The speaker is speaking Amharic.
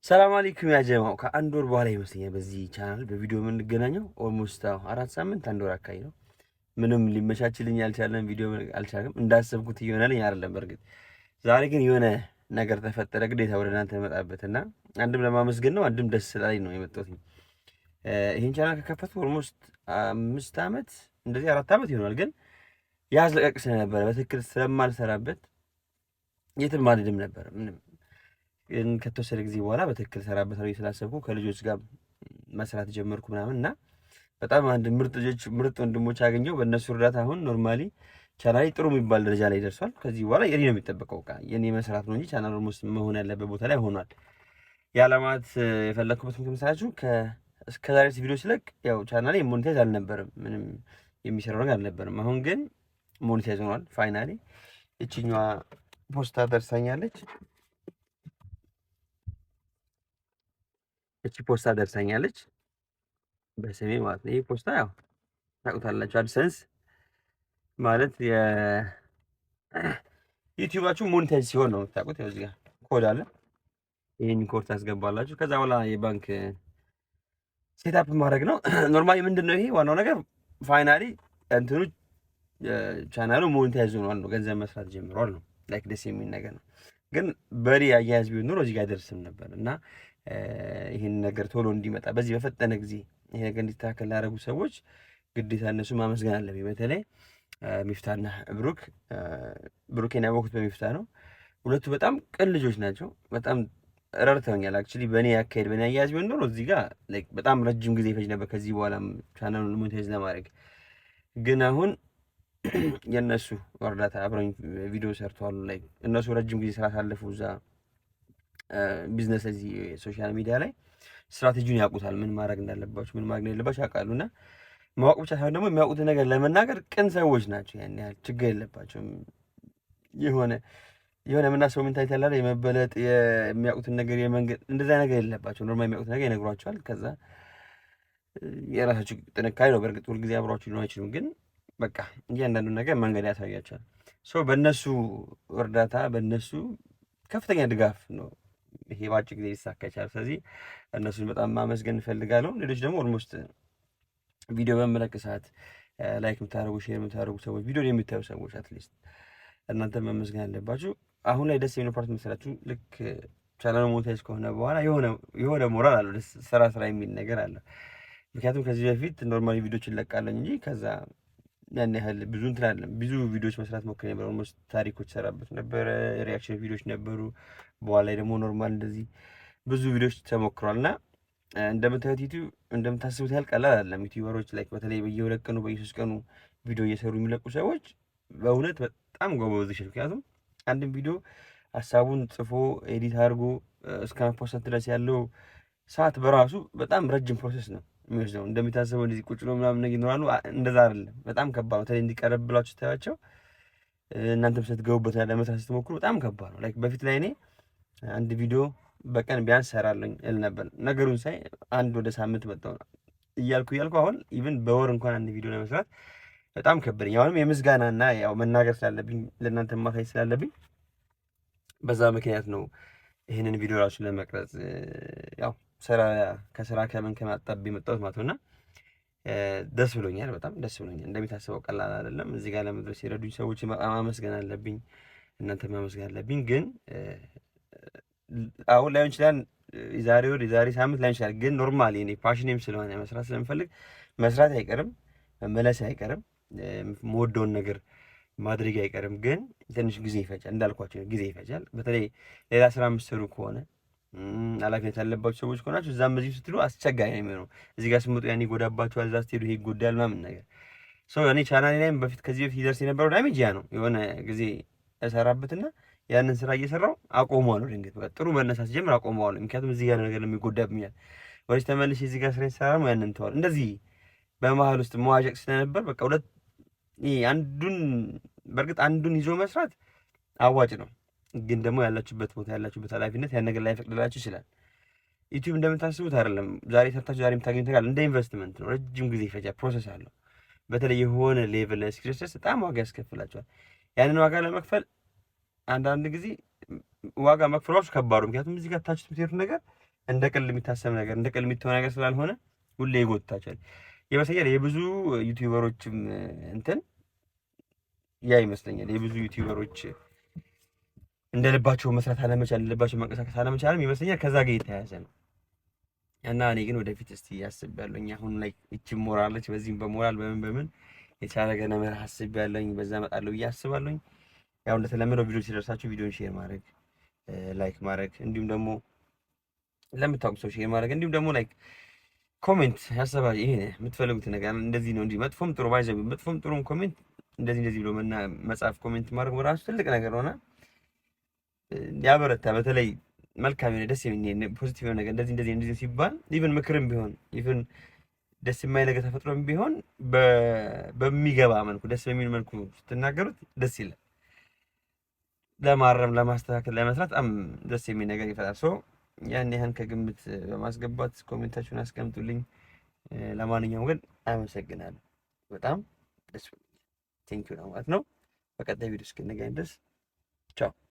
ሰላም አለይኩም ያ ጀማው። ከአንድ ወር በኋላ ይመስለኛል በዚህ ቻናል በቪዲዮ የምንገናኘው። Almost 4 ሳምንት 1 ወር አካባቢ ነው። ምንም ሊመቻችልኝ አልቻለም። ቪዲዮ አልቻለም። እንዳሰብኩት እየሆነልኝ አይደለም። በእርግጥ ዛሬ ግን የሆነ ነገር ተፈጠረ፣ ግዴታ ወደ እናንተ መጣበት እና አንድም ለማመስገን ነው፣ አንድም ደስ ስላለኝ ነው የመጣሁት። ይህን ቻናል ከከፈቱ almost 5 ዓመት እንደዚህ 4 ዓመት ይሆናል። ግን ያዝለቀቅ ስለነበረ በትክክል ስለማልሰራበት የትም አልሄድም ነበር ምንም። ግን ከተወሰነ ጊዜ በኋላ በትክክል ሰራበታለሁ ስላሰብኩ ከልጆች ጋር መስራት ጀመርኩ ምናምን እና በጣም አንድ ምርጥ ልጆች፣ ምርጥ ወንድሞች አገኘው። በእነሱ እርዳታ አሁን normally ቻናሌ ጥሩ የሚባል ደረጃ ላይ ደርሷል። ከዚህ በኋላ የኔ ነው የሚጠበቀው፣ በቃ የኔ መስራት ነው እንጂ ቻናል almost መሆን ያለበት ቦታ ላይ ሆኗል። የዓለማት የፈለግኩበት ምክንያት መሰላችሁ? እስከዛሬ ቪዲዮ ስለቅ ያው ቻናሌ monetize አልነበረም፣ ምንም የሚሰራው ነገር አልነበረም። አሁን ግን monetize ሆኗል። Finally እችኛዋ ፖስታ ደርሳኛለች። እቺ ፖስታ ደርሳኛለች በስሜ ማለት ነው። ይህ ፖስታ ያው ታውቁታላችሁ፣ AdSense ማለት የዩቲዩባችሁ monetize ሲሆን ነው የምታውቁት። ያው እዚህ ጋር ኮድ አለ። ይህን ኮድ ታስገባላችሁ። ከዛ በኋላ የባንክ setup ማድረግ ነው። Normally ምንድን ነው ይሄ ዋናው ነገር finally እንትኑ ቻናሉ monetize ሆኗል ነው፣ ገንዘብ መስራት ጀምሯል ነው። Like ደስ የሚል ነገር ነው። ግን በሪ አያያዝ ቢሆን ኖሮ እዚህ ጋር አይደርስም ነበር እና ይህን ነገር ቶሎ እንዲመጣ በዚህ በፈጠነ ጊዜ ይሄ ነገር እንዲስተካከል ላደረጉ ሰዎች ግዴታ እነሱ ማመስገን አለብኝ። በተለይ ሚፍታና ብሩክ። ብሩኬን ያወኩት በሚፍታ ነው። ሁለቱ በጣም ቅን ልጆች ናቸው። በጣም ረድተውኛል። Actually በእኔ አካሄድ በእኔ አያያዝ ቢሆን ኖሮ እዚህ ጋር በጣም ረጅም ጊዜ ይፈጅ ነበር ከዚህ በኋላ ቻናሉን monetize ለማድረግ። ግን አሁን የእነሱ እርዳታ፣ አብረኝ ቪዲዮ ሰርተዋል። Like እነሱ ረጅም ጊዜ ስላሳለፉ እዛ ቢዝነስ እዚህ social media ላይ ስትራቴጂውን ያውቁታል። ምን ማድረግ እንዳለባቸው፣ ምን ማድረግ እንደሌለባቸው ያውቃሉ። እና ማወቅ ብቻ ሳይሆን ደግሞ የሚያውቁትን ነገር ለመናገር ቅን ሰዎች ናቸው። ያን ያህል ችግር የለባቸውም። የሆነ የሆነ የምናስበው mentality አለ፣ የመበለጥ፣ የሚያውቁትን ነገር የመንገድ እንደዛ ነገር የለባቸው። Normal የሚያውቁት ነገር ይነግሯቸዋል። ከዛ የራሳቸው ጥንካሬ ነው። በእርግጥ ሁልጊዜ አብሯቸው ሊሆን አይችሉም፣ ግን በቃ እያንዳንዱ ነገር መንገድ ያሳያቸዋል። So በእነሱ እርዳታ፣ በእነሱ ከፍተኛ ድጋፍ ነው ይሄ በአጭር ጊዜ ሊሳካ ይቻላል። ስለዚህ እነሱን በጣም ማመስገን እንፈልጋለሁ። ሌሎች ደግሞ almost ቪዲዮ በምለቅ ሰዓት like የምታደርጉ፣ share የምታደርጉ ሰዎች፣ ቪዲዮ የምታዩ ሰዎች at least እናንተ መመስገን አለባችሁ። አሁን ላይ ደስ የሚለው part መሰላችሁ፣ ልክ ቻናሉ monetize ከሆነ በኋላ የሆነ ሞራል አለው፣ ደስ ስራ ስራ የሚል ነገር አለ። ምክንያቱም ከዚህ በፊት normally ቪዲዮች እለቃለሁ እንጂ ከዛ ያን ያህል ብዙ እንትን አይደለም። ብዙ ቪዲዮዎች መስራት ሞክሬ ነበር። Almost ታሪኮች ሰራበት ነበረ፣ reaction ቪዲዮዎች ነበሩ። በኋላ ላይ ደግሞ normal እንደዚህ ብዙ ቪዲዮዎች ተሞክሯል እና እንደምታዩት ዩቲዩብ እንደምታስቡት ያህል ቀላል አይደለም። ዩቲዩበሮች like በተለይ በየ2 ቀኑ በየ3 ቀኑ ቪዲዮ እየሰሩ የሚለቁ ሰዎች በእውነት በጣም ጎበዞች። ምክንያቱም አንድን ቪዲዮ ሀሳቡን ጽፎ edit አድርጎ እስከ post ድረስ ያለው ሰዓት በራሱ በጣም ረጅም process ነው የሚወስደው። እንደሚታሰበው እንደዚህ ቁጭ ብሎ ምናምን ነገር ይኖራሉ። እንደዛ አይደለም። በጣም ከባድ ነው። በተለይ እንዲቀረብ ብላችሁ ስታያቸው እናንተም ስትገቡበት ለመስራት ስትሞክሩ በጣም ከባድ ነው። Like በፊት ላይ እኔ አንድ ቪዲዮ በቀን ቢያንስ ሰራለኝ እል ነበር። ነገሩን ሳይ አንድ ወደ ሳምንት መጣሁ እያልኩ እያልኩ አሁን even በወር እንኳን አንድ ቪዲዮ ለመስራት በጣም ከበደኝ። አሁንም የምስጋናና ያው መናገር ስላለብኝ፣ ለእናንተ ማሳየት ስላለብኝ በዛ ምክንያት ነው ይህንን ቪዲዮ ራሱ ለመቅረጽ ያው ስራ ከስራ ከምን ከማጣብ የመጣሁት ማለት ነው። እና ደስ ብሎኛል፣ በጣም ደስ ብሎኛል። እንደሚታሰበው ቀላል አይደለም። እዚህ ጋር ለመድረስ የረዱኝ ሰዎች ማመስገን አለብኝ፣ እናንተ ማመስገን አለብኝ። ግን አሁን ላይሆን ይችላል፣ የዛሬ ወር የዛሬ ሳምንት ላይሆን ይችላል። ግን normally እኔ passion ኤም ስለሆነ መስራት ስለምፈልግ መስራት አይቀርም፣ መመለስ አይቀርም፣ የምወደውን ነገር ማድረግ አይቀርም። ግን ትንሽ ጊዜ ይፈጃል፣ እንዳልኳቸው ጊዜ ይፈጃል። በተለይ ሌላ ስራ የምትሰሩ ከሆነ፣ ኃላፊነት ያለባቸው ሰዎች ከሆናችሁ እዛም በዚህ ስትሉ አስቸጋሪ ነው የሚሆነው። እዚህ ጋር ስትመጡ ያን ይጎዳባችኋል፣ እዛ ስትሄዱ ይሄ ይጎዳል ምናምን ነገር። So እኔ ቻናሌ ላይም በፊት ከዚህ በፊት ይደርስ የነበረው damage ያ ነው። የሆነ ጊዜ እሰራበትና ያንን ስራ እየሰራው አቆመዋለሁ። ድንገት በቃ ጥሩ መነሳት ጀምር አቆመዋለሁ። ምክንያቱም እዚህ ጋር ነገር የሚጎዳብኛል። ወደዚህ ተመልሼ እዚህ ጋር ስራ ሰራ ያንን ተዋል። እንደዚህ በመሀል ውስጥ መዋዠቅ ስለነበር በቃ ሁለት ይሄ አንዱን በእርግጥ አንዱን ይዞ መስራት አዋጭ ነው፣ ግን ደግሞ ያላችሁበት ቦታ ያላችሁበት ኃላፊነት ያን ነገር ላይፈቅድላችሁ ይችላል። ዩቲዩብ እንደምታስቡት አይደለም። ዛሬ ሰርታችሁ ዛሬ የምታገኙት ነገር እንደ ኢንቨስትመንት ነው። ረጅም ጊዜ ይፈጃል፣ process አለው። በተለይ የሆነ level ላይ እስኪደርስ ድረስ በጣም ዋጋ ያስከፍላቸዋል። ያንን ዋጋ ለመክፈል አንዳንድ ጊዜ ዋጋ መክፈል ራሱ ከባዱ፣ ምክንያቱም እዚህ ጋር ታች የምትሄዱት ነገር እንደ ቀልድ የሚታሰብ ነገር፣ እንደ ቀልድ የሚተው ነገር ስላልሆነ ሁሌ ይጎትታቸዋል ይመስለኛል። የብዙ YouTuber ኦችም እንትን ያ ይመስለኛል። የብዙ YouTuber ኦች እንደ ልባቸው መስራት አለመቻል፣ እንደ ልባቸው መንቀሳቀስ አለመቻልም ይመስለኛል ከዛ ጋር የተያያዘ ነው። እና እኔ ግን ወደፊት እስቲ አስቤያለሁኝ። አሁን ላይ እቺ ሞራለች፣ በዚህም በሞራል በምን በምን የቻለ ገና መርህ አስቤያለሁኝ። በዛ እመጣለሁ ብዬ አስባለሁኝ። ያው እንደተለመደው ቪዲዮ ሲደርሳችሁ ቪዲዮን share ማድረግ፣ like ማድረግ፣ እንዲሁም ደግሞ ለምታውቁ ሰው share ማድረግ፣ እንዲሁም ደግሞ like comment ያሰባ ይሄ የምትፈልጉት ነገር እንደዚህ ነው እንጂ መጥፎም ጥሩ ባይዘ መጥፎም ጥሩም comment እንደዚህ እንደዚህ ብሎ መጻፍ፣ comment ማድረግ በራሱ ትልቅ ነገር ነውና ያበረታ። በተለይ መልካም የሆነ፣ ደስ የሚል positive የሆነ ነገር እንደዚህ እንደዚህ እንደዚህ ሲባል፣ even ምክርም ቢሆን፣ even ደስ የማይል ነገር ተፈጥሮም ቢሆን በሚገባ መልኩ፣ ደስ በሚል መልኩ ስትናገሩት ደስ ይላል። ለማረም፣ ለማስተካከል፣ ለመስራት በጣም ደስ የሚል ነገር ይፈጥራል። So ያን ያህል ከግምት በማስገባት comment ኣችሁን አስቀምጡልኝ። ለማንኛውም ግን አመሰግናለሁ። በጣም ደስ ብሎኛል። Thank you ነው ማለት ነው። በቀጣይ ቪዲዮ እስክንገናኝ ድረስ ቻው።